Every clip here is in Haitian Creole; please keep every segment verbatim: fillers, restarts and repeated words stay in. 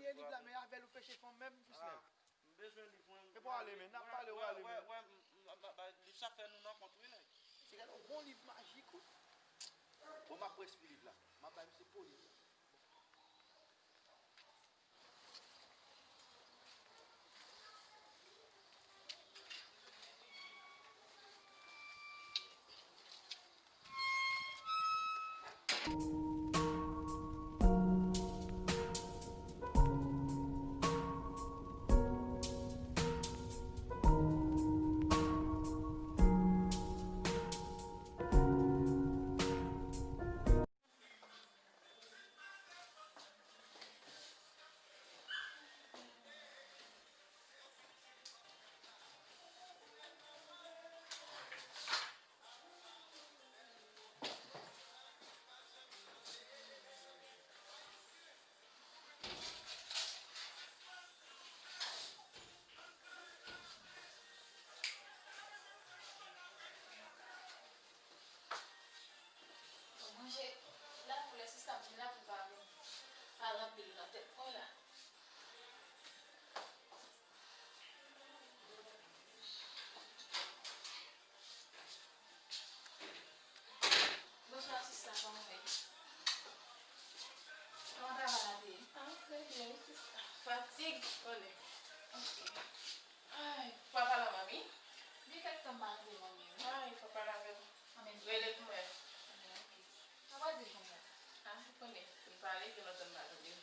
Gen liv la, men avè l ou peche fanm menm, Frisnel. M bezwen liv mwen. E pou ale, men, n ap pale, ou ale, men. Wè, wè, m, m, m, m, liv sa fè nou nan kont, wi, nèg. Se gade yon bon liv majik, wi. Bon, m ap pran espri liv la. M ap bay misye po liv la. Manje lapli la, se sa m di, lapli pa vin al anpil nan tèt mwen la. Bonswa, sista, kòman w ye? Kòman travay la te ye? Ah, trè byen, wi, sista. Fatig, konnen. Ok. Ay, pa pale a manmi? Gen kèk tan m pa tande manmi, wi. Ay, pa pale avè l. Rele pou mwen. Ok. Sa pa di konsa. Ah, ou konnen. M pale, gen lontan m pa tande l.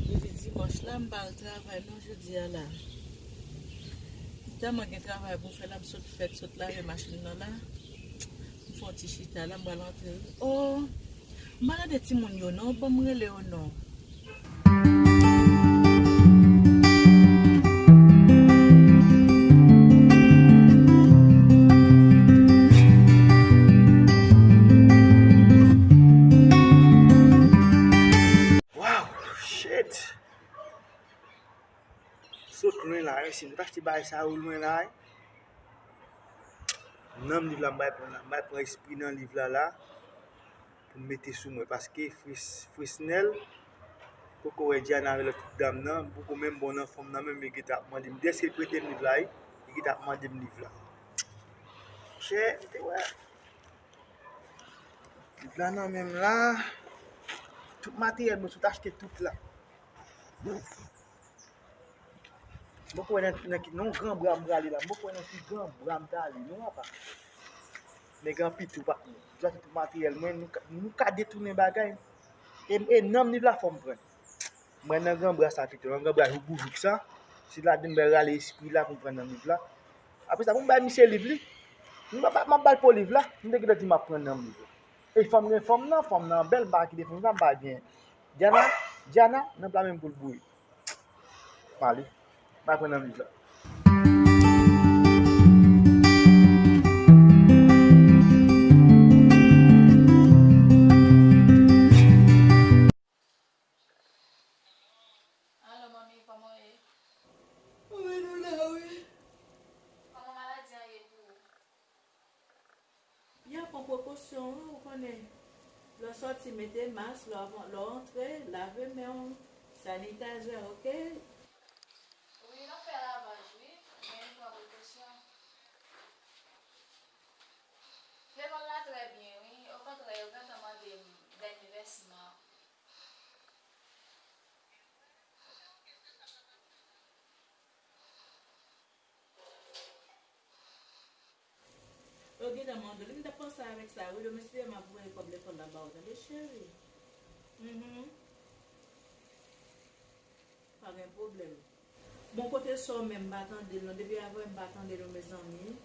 Jodi dimanch la, m pa al travay non jodi a la. M tèlman gen travay pou m fè la, m sot fèt, sot lave machin nan la. M fè yon ti chita la, m pral antre. Oh, m pa tande timoun yo non, ban m rele yo non. Wow, shit. Sot lwen la, wi, si nou t achte bagay sa yo lwen la, wi. Nanm liv la, m bay pran la, m bay pran espri nan liv la la, pou m mete sou mwen, paske Fris-, Frisnel, poko wè Diana avè lòt dam nan, m poko menm bon nan fòm nan, menm li gentan ap mande m, deske l prete m liv la, wi, li gentan ap mande m liv la. Chè, m te wè. Liv la nan men m la. Tout materyèl mwen sot achte tout la. M poko wè nan, nan ki, nan yon gran bra m prale la. M poko wè nan ki gran bra m prale non, apa. Nèg anpil tou pa, m achte tout materyèl mwen, nou ka, nou ka detounen bagay. E, e nanm liv la fò m pran. Mwen nan gran bra sa pito, nan gran bra jouk boujouk sa. Se ladan m pral rale espri la pou m pran nanm liv la. Apre sa, pou m bay misye liv li. M ap, m ap ba l po liv la. M te gentan di m ap pran nanm liv la. E fanm gen fanm nan, fanm nan bèl, m pa kite fanm sa, m pa gen. Diana, Diana, nan pla menm pou l boure. M ale. M al pran nan liv la. Alo, manmi, kòman w ye? Wi, nou la, wi. Kòman maladi an ye pou ou? Y ap pran prekosyon, wi, ou konnen. Lè w sòti, mete mas, lè w, lè w antre, lave men w, sanitizer, oke? Wi, n ap fè lavaj, wi, men nou pran prekosyon. Lekòl la trè byen, wi. Okontrè, yo gentan mande m dènye vèsman. Yo gentan mande w li, m t ap panse avèk sa, wi, domestik, m ap voye kòb lekòl la ba w, tande, cheri? Mhm. Pa gen pwoblèm. Bon, kote sè w menm, m pa tande l, non, depi avè m pa tande l, non, mezanmi.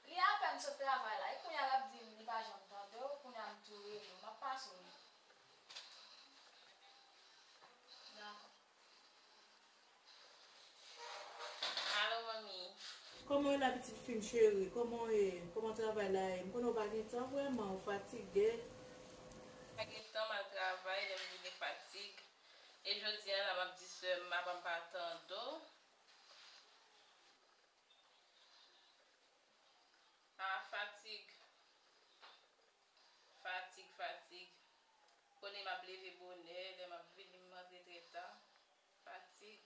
Li apèn sot travay la, e kounye a l ap di m li pa janm tande w, kounye a m tou rele w, m ap pase w li. Dakò. Alo, manmi. Kòman w ye la, pitit fi m cheri? Kòman w ye? Kòman travay la ye? M konnen w pa gen tan vrèman, ou fatige. Pa gen tan, m al travay, lè m vini fatig. E jodi a la, m ap di sè m, apa m pa tande w. Ah, fatig. M ap leve bonè, lè m ap vini, m rantre trè ta. Fatig.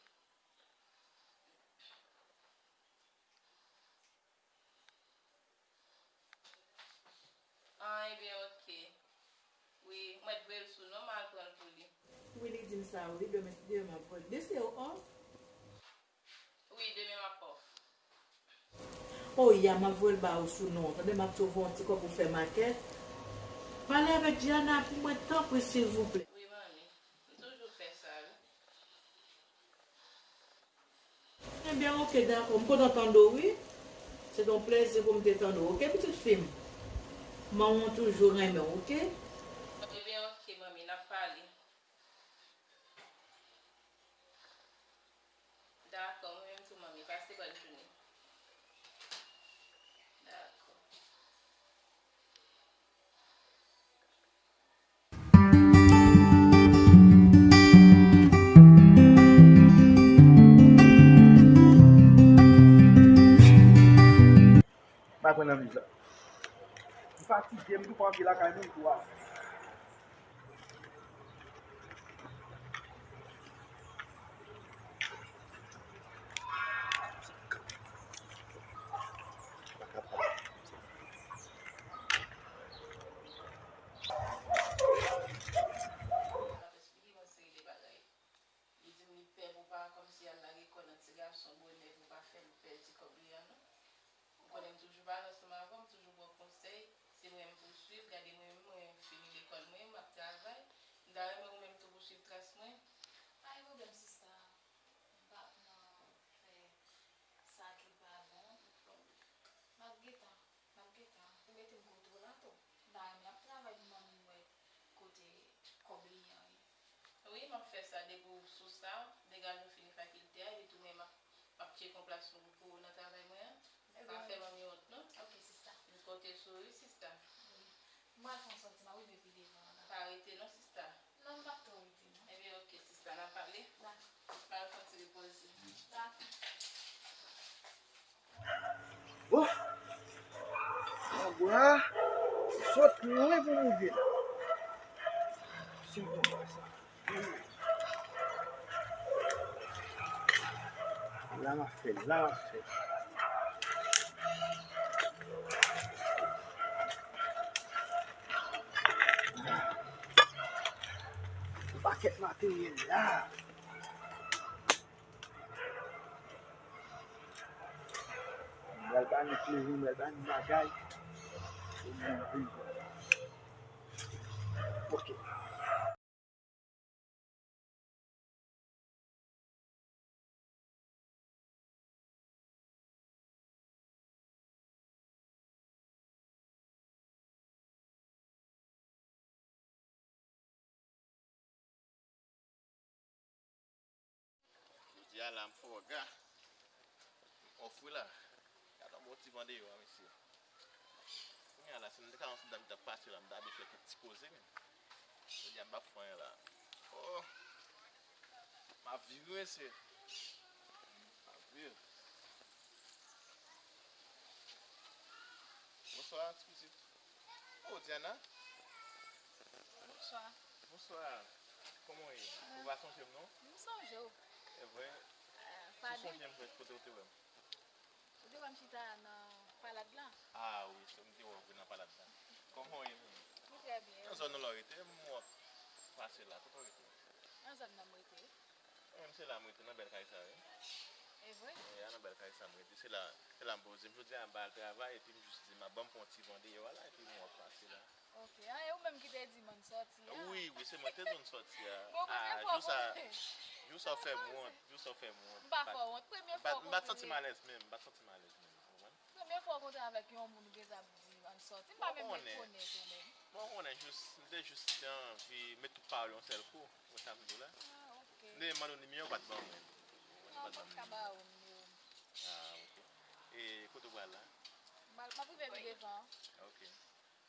Ah, ebyen, oke. Wi, mwen t voye l sou non, m al pran l pou li. Wi, li di m sa, wi, demen, demen m ap voye l. Demen se off? Wi, demen m ap off. Oh, ya, m ap voye l ba ou sou non. Tande, m ap tou voye yon ti kòb pou fè makèt. Pale avèk Diana pou mwen, tanpri, silvouplè. Wi, manmi. M toujou fè sa, wi. Ebyen, oke, dakò. M kontan tande w, wi. Se t yon plezi pou m te tande w, oke, pitit fi m? Manman w toujou renmen w, oke? Ebyen, oke, manmi, n ap pale. Dakò, mwen menm tou, manmi, pase bòn jounen. Dakò. Pa pran nan viv la. M fatige, m tou pa anvi lakay moun tou a. Li di m li pè pou pa kòmsi al lage kò nan ti gason bonè pou pa fè l pèdi kòb li an non. Ou konnen m toujou pale ansanm avè w, m toujou ba w konsèy. Se mwen menm pou w swiv, gade mwen menm, mwen fini lekòl mwen, m ap travay. M ta renmen ou menm tou pou w swiv tras mwen. Pa gen pwoblèm, sista. M p ap nan fè sa ki pa bon. M ap gentan, m ap gentan. Ou mete m kote w la tou. M ta renmen ap travay pou manmi m wè kote kòb li an ye. Wi, m ap fè sa depi w sou sa, degaje w fini fakilte a, epi tou mwen m ap, m ap tcheke yon plas pou, pou ou nan travay mwen an. Pa fè manmi wont non. Ok, sista. M konte sou ou, wi, sista. Wi. M pral fè yon sòti, m ap rive pi devan an. Pa rete non, sista. Non, m p ap twò rete non. Ebyen, ok, sista, n a pale. Dakò. M al fè yon ti repoze. Dakò. Bon. Anbwa sot lwen pou mouve la. Se konba sa. La m ap fè, la m ap fè. Yon pakèt materyèl la. M pral ba nou plezi, m pral ba nou bagay. Ok. Jodi a la m fè w ga. M ofri la. Gade yon bon ti van deyò a, mesye. Kounye a la, si m te ka yon sòlda m t ap pase la, m ta vin fè kèk ti koze menm. Jodi a m p ap fè anyen la. Oh! M ap viv wi, mesye. M ap viv. Bonswa, ti pitit. Oh, Diana. Bonswa. Bonswa. Kòman w ye? Ou pa sonje m non? M sonje w. E vre? Si w sonje m, kote w te wè m? Ou te wè m chita nan palad la? Ah wi, se m te wè w nan palad la. Kòman w ye menm? M trè byen. Nan zòn nan la w rete, m wè w ap pase la. Kote w rete? Nan zòn nan m rete. Mwen menm se la m rete, nan bèl kay sa wi. E vre? E a nan bèl kay sa m rete. Se la, se la m poze m. Jodi a m pa al travay, epi m jis di m ap ban m pran yon ti van deyò a la, epi m wè w ap pase la. Ok, ah, e ou menm ki te di m ann sòti a? Wi, wi, se mwen ki te di w ann sòti a. Bon, mwen fè w wont. Jou sa w fè m wont, jou sa w fè m wont. M pa fè w wont. Premye fwa w kontre. M pa t santi m alèz menm, m pa t santi m alèz menm, ou konprann? Premye fwa w kontre avèk yon moun ou gentan ap di ann sòti, m pa menm rekonèt ou menm. Bon, ou konnen, jis, m te jis te anvi met tout pawòl yon sèl kou, wè sa m di w la. Ah, ok. M te mande w nimewo w pa t ban mwen. Non, m pa t ka ba ou nimewo m. Ah, ok. E kote w pral la? M ap rive pi devan. Ok.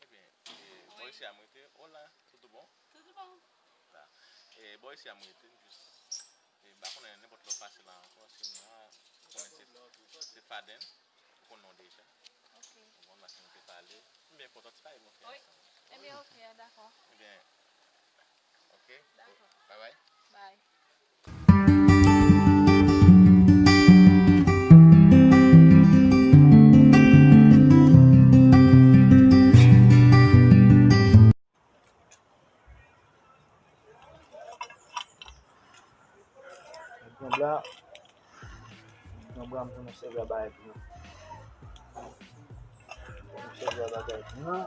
Ebyen, e, bò isi a m rete. Hola, tudo bom? Tudo bom. Tá. E, bò isi a m rete, m jis, e, m pa konnen nenpòt lè w pase la ankò, se mwen, ou konnen se, se Faden, ou konn non deja. Ok. Ou konn paske nou te pale. M byen kontan ti pale mwen fè ansanm. Ebyen, ok, dakò. Ebyen, Dakò. Bye bye. Bye. Nèg Gran Bra, Nèg Gran Bra, m konnen sèvi a bagay pou nou. M konnen sèvi a bagay pou nou.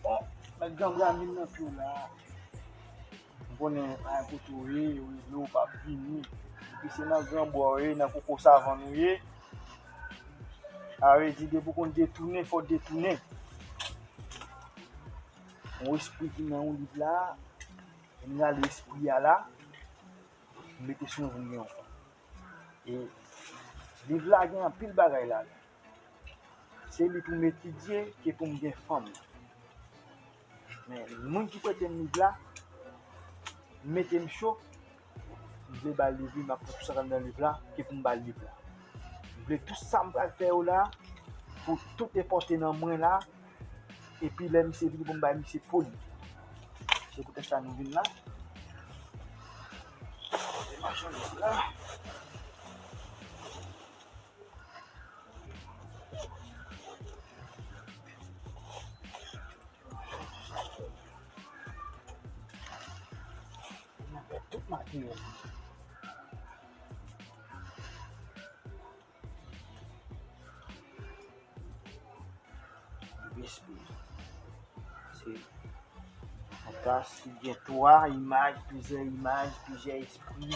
Bon, Nèg Gran Bra vin nan pye w la. M konnen pa gen kote w ye, yo rele w, w p ap vini. Epi se nan gran bwa w ye, nan koko savann ou ye. A vle di, depi w konn detounen, fò w detounen. Yon espri ki nan yon liv la, m rale espri a la, m mete sou yon moun yon fwa. E liv la gen anpil bagay ladan. Se li pou m etidye ke pou m gen fanm. Men moun ki prete m liv la, mete m cho, m vle ba l liv li, m ap pran tout sa k nan liv la, ke pou m ba l liv la. M vle tout sa m pral fè yo la, pou tout e pòte nan mwen la, epi lè misye vini pou m bay misye po li. Se poutèt sa nou vin la. Machandiz la. Tout maten yo. U S B. Se yon kas ki gen twa imaj, plizyè imaj, plizyè espri,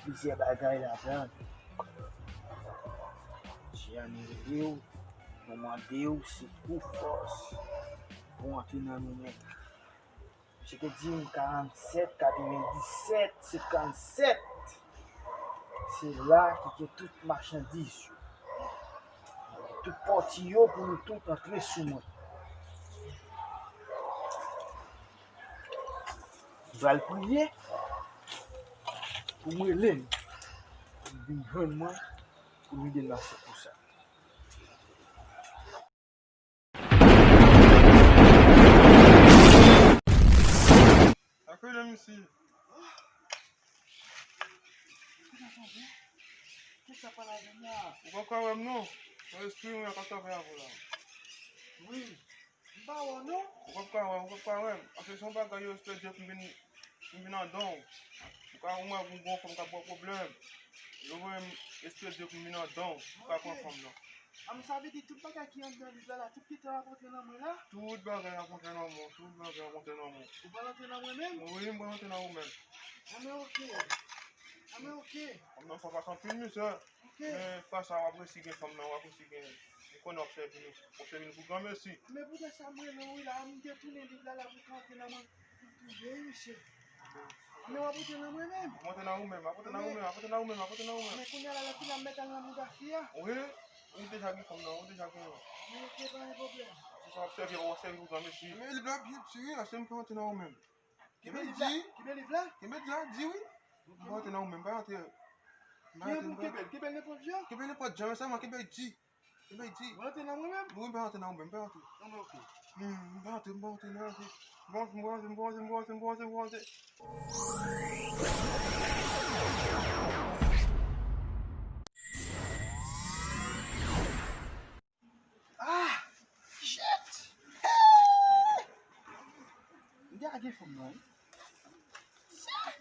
plizyè bagay ladan. Jiyani rele w, nou mande w sekou, fòs pou antre nan nou men. Misye te di m karannsèt, katrevendisèt, senkannsèt. Se la ki gen tout machandiz yo. Tout pòti yo pou nou tout antre sou mwen. M pral priye pou m rele n. Pou n vin jwenn mwen, pou n ede n nan sekou sa. Sa k rive m isi? Kisa pral avè m la? Ou p ap ka wè m non. Yon espri mwen k ap travay avè w la. Wi. M pa wè w non. Ou p ap ka wè m, ou p ap ka wè m. Paske se yon bagay yo espere pou m vin, pou m vin andan w. Ou ka wè m, ou gon fanm k ap ba w pwoblèm. Yo voye m espere pou m vin andan w. Ou ka pran fanm nan. A, men sa vle di tout bagay ki anndan liv la, la, tout pitit ap antre nan mwen la? Tout bagay ap antre nan mwen, tout bagay ap antre nan mwen. Ou pral antre nan mwen menm? Wi, m pral antre nan ou menm. A, men oke. A, men oke. Fanm nan fò pase anpil, mesye. Oke. Men pa sa, w ap resi gen fanm nan, w ap resi gen. M konnen w ap sèvi nou, w ap sèvi nou pou granmesi. Men poutèt sa, m rele w wi la, m te tounen liv la, la, pou w ka antre nan mwen. Wi, mesye. Men w ap antre nan mwen menm. M antre nan ou menm, m ap antre nan ou menm, m ap antre nan ou menm, m ap antre nan ou menm. Men kounye a la, lè fini a m mèt al nan mouda fi a. Wi, ou deja gen fanm nan, ou deja gen. Men oke, pa gen pwoblèm. Se sa w ap sèvi, w ap sèvi pou granmesi. Men li byen di wi, achte m pou antre nan ou menm. Kenbe liv la, kenbe liv la. Kenbe liv la, di wi. M pa antre nan ou menm, m pa antre. Ki jan pou kenbe l? Kenbe l nenpòt jan? Kenbe l nenpòt jan, men sèlman kenbe l di. Kenbe l di. Ou antre nan mwen menm? Wi, m pa antre nan ou menm, m pa antre. Non, men oke. Hmm, m pa antre, m pa antre, m pa antre. M pa antre, m pa antre, m pa antre, m pa antre, m pa antre, m pa antre. Ah! Shit! Hey! M te lage fanm nan, wi. Shit!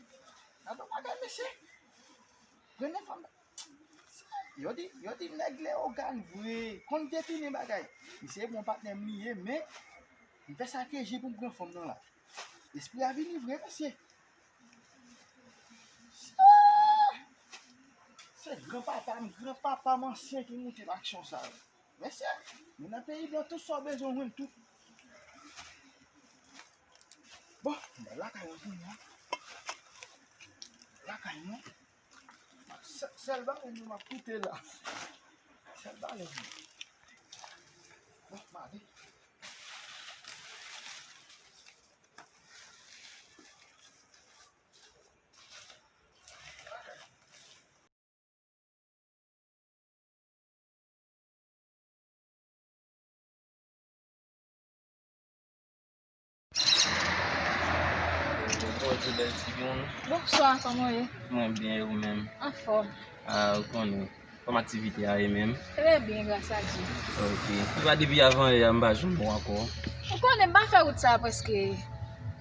Gade yon bagay, mesye. Grennen fanm nan. Yo di, yo di nèg Leyogàn vre. Konn detounen bagay. Misye bon patnè m li ye, men m fè sa ke je pou m pran fanm nan la. Espri a vini vre, mesye. Ah! Se granpapa m, granpapa m ansyen ki moute m aksyon sa yo. Mesye, men nan peyi blan, tout sa w bezwen, w jwenn tout. Bon, m lakay mwen kounye a. Lakay mwen. Sè-, sèl bagay mwen m ap koute la. Sèl bagay mwen. Bon, m ale. Bonjou, bèl ti moun. Bonswa, kòman w ye? Mwen byen, e ou menm? Anfòm. Ah, ou konnen. Kòman aktivite a ye menm? Trè byen, gras a Dye. Ok. Epa depi avan yè a, m pa jwenn ou ankò. Ou konnen, m pa fè wout sa a prèske.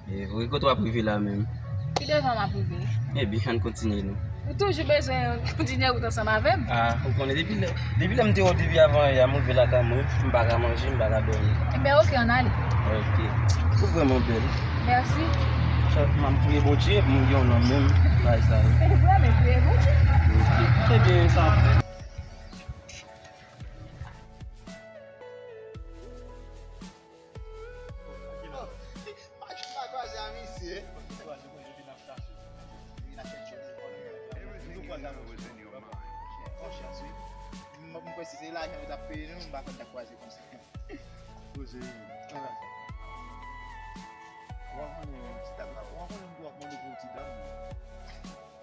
E, kote w ap rive la menm? Pi devan m ap rive. Ebyen, ann kontinye non. Ou toujou bezwen kontinye wout ansanm avè m? Ah, ou konnen depi lè, depi lè m te wè w depi avan yè a, m rive lakay mwen, m pa ka manje, m pa ka dòmi. Ebyen, ok, ann ale. Ok. Ou vrèman bèl. Mèsi. Chak m ap priye Bondye pou m gen yon nonm menm, bagay sa yo. E vre, men priye Bondye. Ok. Ebyen, sa ap fè. Mache pa kwaze a misye. Li nan chèche. Li nan chèche. Bon chans, wi. M, m kwè si se lajan yo t ap peye nou, m pa kwè n t ap kwaze konsa. Poze wi. Ala. Ou pa konnen ti dam la, ou pa konnen m tou ap mande pou ti dam.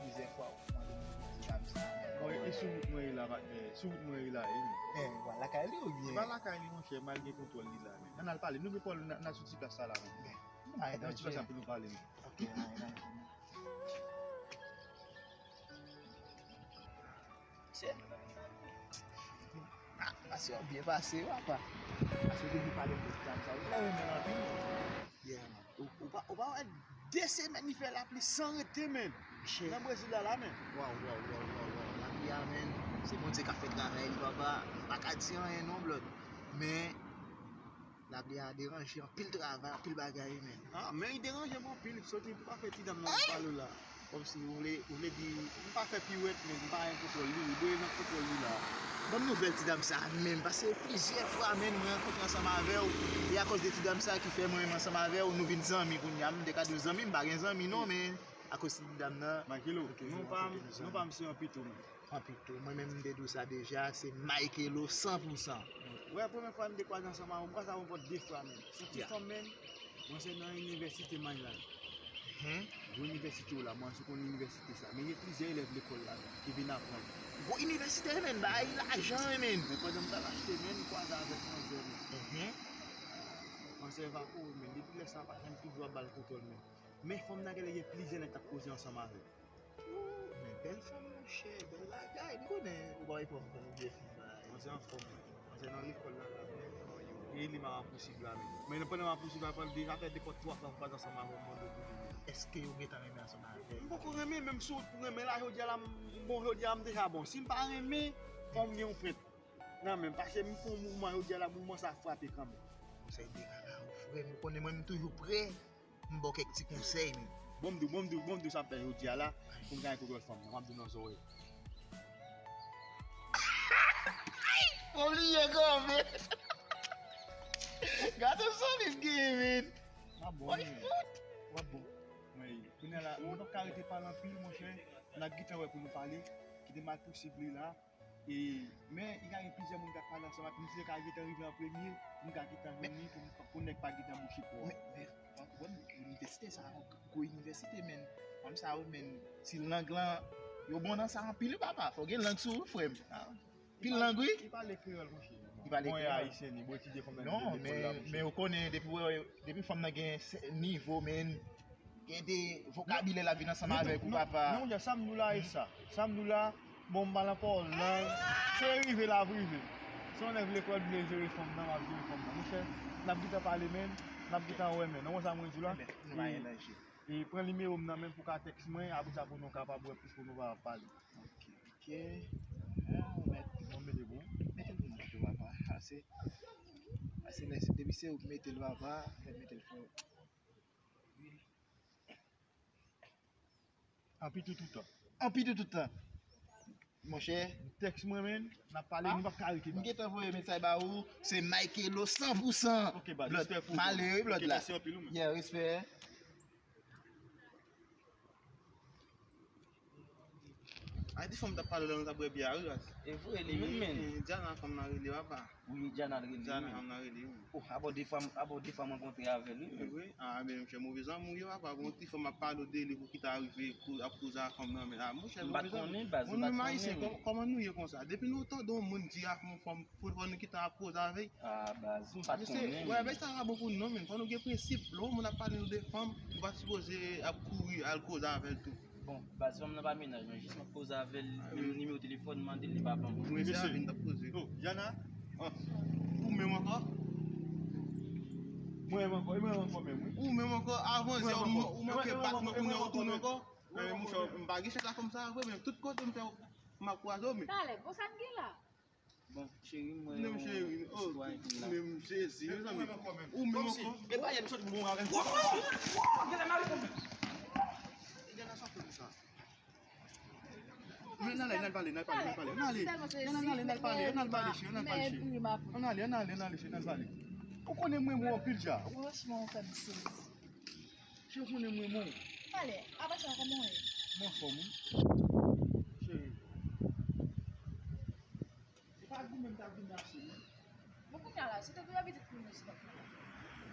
Plizyè fwa ou mande m pou ti dam sa. Mwen, e sou wout mwen ye la, patnè. Sou wout mwen ye la, e. E, w al lakay li oubyen? Se pa lakay li, monchè, m al gen kontwòl li la, men. Ann al pale, nou gen pwòl, n a, n a sou ti plas sa la, men. Ann al sou ti plas sa pou nou pale, men. Ok, ann al. Chè. Ah, pase w byen pase, papa. Pase w te vin pale m de ti dam sa. Ou te renmen l anpil. Yeah, man. Ou, ou pa, ou pa wè de semèn li fè lapli san rete, men. Nan Brezil la, la, men. Waw, waw, waw, waw, waw. Lapli a, men. Se Bondye k ap fè travay li, papa. M pa ka di anyen non, brother. Men, lapli a deranje anpil travay, anpil bagay, men. Ah, men li deranje m anpil, soti pou pa fè ti dam nan pale w la. Kòmsi ou vle, ou vle di, m pa fè piwèt, men m pa gen kontwòl li, li bwè nan kontwòl li la. Ban m nouvèl ti dam sa a menm, paske plizyè fwa, men, mwen rankontre ansanm avè w, e akòz de ti dam sa a ki fè mwen menm ansanm avè w, nou vin zanmi kounye a, m te ka di w zanmi, m pa gen zanmi non, men, akòz ti dam nan. Makelo, non pa m, non pa m se yon pito, men. Anpito. Mwen menm m te di w sa deja, se Maykelo san pou san. Ou wè, premye fwa m te kwaze ansanm avè w, m kwaze avè w ankò de fwa menm. Se ti fanm menm, mwen se nan inivèsite Manila. Gwo inivèsite w la, mwen se konn inivèsite sa. Men gen plizyè elèv lekòl la ki vin aprann. Gwo inivèsite menm, bay lajan menm. Men pandan m t al achte menm, m kwaze avèk manzè menm. Manzè evakore menm, depi lè sa a pa janm toujou ap ba l kontwòl menm. Men fanm nan genlè gen plizyè nèg k ap koze ansanm avè l. Men bèl fanm, monchè, bèl bagay. M konnen ou pa reponn fanm, ou byen fin bay. Manzè anfòm, manzè nan lekòl la, la, men. E li m ap pousib la, men. Men pandan m ap pousib la, pandan deja fè de pòt twa fwa m kwaze ansanm avè l, m mande w pou li. Èske ou gentan renmen ansanm avè l? M poko renmen, men m sou wout pou renmen la, jodi a la, m bon, jodi a m deja bon. Si m pa renmen, fò m gen yon frèt nan men m, paske m fè yon mouvman, jodi a la, mouvman sa frape kanmenm. Konsèy de kaka, ou frè m, ou konnen mwen, m toujou prè. M ba w kèk ti konsèy, men. Bon, m di w, bon, m di w, bon, m di w sa m fè jodi a la, pou m ka gen kontwòl fanm nan. M ap di w nan zòrèy. Ou bliye kanmenm. Gade sa li gen, men. M ap bon, men. W ap bon. Wi, kounye a la, nou p ap ka rete pale anpil, monchè. N ap gentan wè pou nou pale. Kite m al pousib li la. E, men, li ka gen plizyè moun k ap pale ansanm ak misye, ka gentan rive an premye, pou m ka gentan jwenn li, pou, pou nèg pa gentan bouche pò a. Men, men, w ap konprann, inivèsite sa a, gwo inivèsite, men, fanm sa yo, men, ti lang lan, yo bon nan sa anpil, wi, papa, fò w gen lang sou ou, frè m. Pil lang, wi. Li pale kreyòl, monchè. Li pale kreyòl. Bon, e ayisyen, li, bon, etidye fanm nan. Non, men, men ou konnen, depi, depi fanm nan gen nivo, men, gen de vokabilè l ap vin ansanm avèk ou, papa. Non, non, sa m di w la, e sa. Sa m di w la, bon, m pa nan pawòl lang. Se rive l ap rive. Se yon nèg lekòl m vle jere fanm nan, m ap jere fanm nan. Monchè, n ap gentan pale, men, n ap gentan wè, men. Nan konsa mwen di w la. Ebyen, nou pa gen danje. E pran nimewo m nan, men, pou w ka tèks mwen, apre sa pou nou kapab wè plis, pou nou kapab pale. Ok, ok. Bon, mèt, bon, mete bon. Mete l pou mwen tou, papa. Ase, ase lè, depi se ou k mete l, papa, fè mete l fò. Anpi tou toutan. Anpi tou toutan. Monchè. Tèks mwen, men, n ap pale, nou p ap ka rete, baz. M gentan voye mesaj ba ou, se Maykelo san pou san. Ok, baz, respè pou ou. Male, wi, blòd la. Ok, mèsi anpil, wi, men. Yeah, respè. A di fanm t ap pale lè nou t ap bwè byè a, wi, ras. E vre, li menm, men. Wi, Diana, fanm nan rele, papa. Wi, Diana l rele, wi. Diana, fanm nan rele, wi. Oh, abò de fwa, abò de fwa m rankontre avè l, wi, men. Wi, a, men, monchè, move zanmi w ye, papa. Bon, ti fanm ap pale de li pou ki ta rive kou-, ap koze a fanm nan, men, a, monchè, move zanmi. M pa t konnen, baz, m pa t konnen. Moun menm ayisyen, kòm-, kòman nou ye konsa? Depi nou tann yon moun di a yon fanm, fò, fò nou kite ap koze avè l. Ah, baz, m pa t konnen. Mesye, wè, men sa pa bon pou nou, non, men. Fò nou gen prensip. Lè yon moun ap pale nou de fanm, nou pa sipoze ap kouri al koze avè l tou. Bon, baz, fanm nan pa mennaj mwen, jis m ap koze avè l, menm nimewo telefòn, m mande l, li pa ban mwen. Mwen se avè l m t ap koze. Oh, Jana? Ah, ou menm ankò? Mwen menm ankò, e mwen menm ankò menm, wi. Ou menm ankò, avan yè ou, ou manke bat mwen, kounye a ou tounen ankò. Men, monchè, m pa gen chans ak fanm sa a vre, men tout kote m fè, m ap kwaze w, men. Talè, bon, sa n gen la? Bon, cheri, mwen, non, cheri, oh, ou menm, Jezi, mezanmi. Ou menm ankò. E pa yè m sot bon avè m. Genlè mari konn. Genlè sa fè konsa. Men n ale, n al pale, n al pale, n al pale. N ale, n ale, n al pale, n al pale, cheri, n al pale, cheri. N ale, n ale, n ale, cheri, n al pale. Ou konnen mwen, mwen anpil ja. Franchman, ou fè m sezi. Cheri, ou konnen mwen, mwen. Talè, apa sa, kòman w ye? Mwen anfòm, wi. Cheri. Se pa goumen m t ap vin achte, non. Bon, kounye a la, se te pou yon pitit pou nou, se pa pou nou.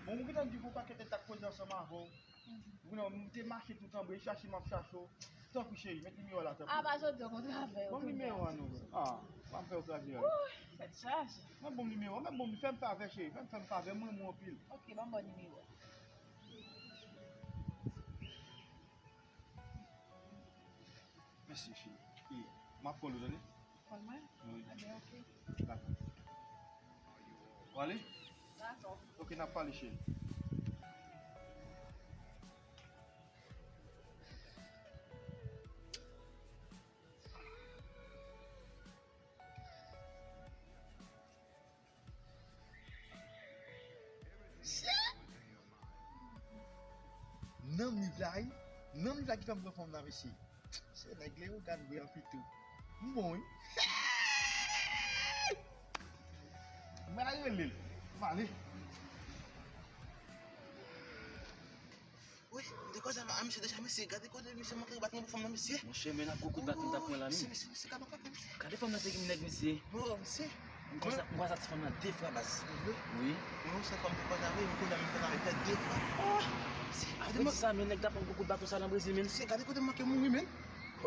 Bon, ou gentan di pou pakèt nèg t ap koze ansanm avè w. Mhm. Ou konnen, m te mache tout anba, e chache m ap chache w. Tanpri, cheri, met nimewo a la, tanpri. A, pa jodi a, kontre avè w, kounye a. Ban m nimewo a, non. A, pa m fè w kraze a. Wouy, tèt chaje. Mwen, ban m nimewo a, mwen, ban m, fè m favè, cheri, fè m, fè m favè, mwen, mwen anpil. Ok, ban m ba w nimewo a. Mèsi, cheri. E, m ap kòl ou, tande? Kòl mwen? Wi. Ebyen, ok. Dakò. W ale? Dakò. Ok, n ap pale, cheri. Nanm liv la, wi. Nanm liv la ki fè m pran fanm nan, mesye. Se nèg Leyogàn vre anpil tou. M bon, wi. Mwen al rele l. M ale. Wi, m te koze a misye deja, mesye. Gade kote misye manke bat mwen pou fanm nan, mesye. Monchè, men ak gwo kout bat m t ap pran la, men. Mesye, mesye, mesye, gade manke batman, mesye. Gade fanm nan te gen nèg, mesye. Oh, mesye. M kwè sa, m kwè sa ti fanm nan de fwa, baz. Wi. Mwen, se fanm te koze avè, m koze avè, m koze avè de fwa. Oh! Mesye, gade sa, men nèg t ap pran gwo kout baton sa nan Brezil, men. Mesye, gade kote m manke mouri, men.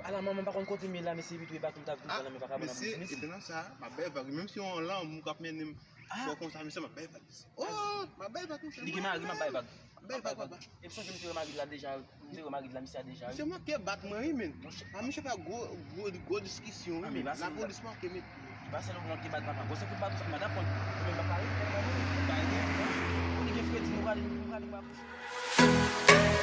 Ala manman pa konn kote m ye la, mesye, epi tou e baton m t ap vin pran nan men pa ka pran nan Brezil, mesye. Epi nan sa, m ap bay vag, menm si yon lanmou k ap mennen m, fò konsa, mesye, m ap bay vag, mesye. Oh, m ap bay vag, mesye. Li gen mari, m ap bay vag. M ap bay vag, papa. E m sonje m te wè mari l la deja, m te wè mari l la, misye a deja, wi. Misye manke bat mwen, wi, men. A, misye fè gwo, gwo, gwo diskisyon, wi, men. Lapolis manke met. Li pase nan manke bat papa. Gwo se kout baton sa, m pa dakò. Ou menm pa pare, ou menm pa pare. Ou li gen fredi, nou prale, nou prale, nou prale.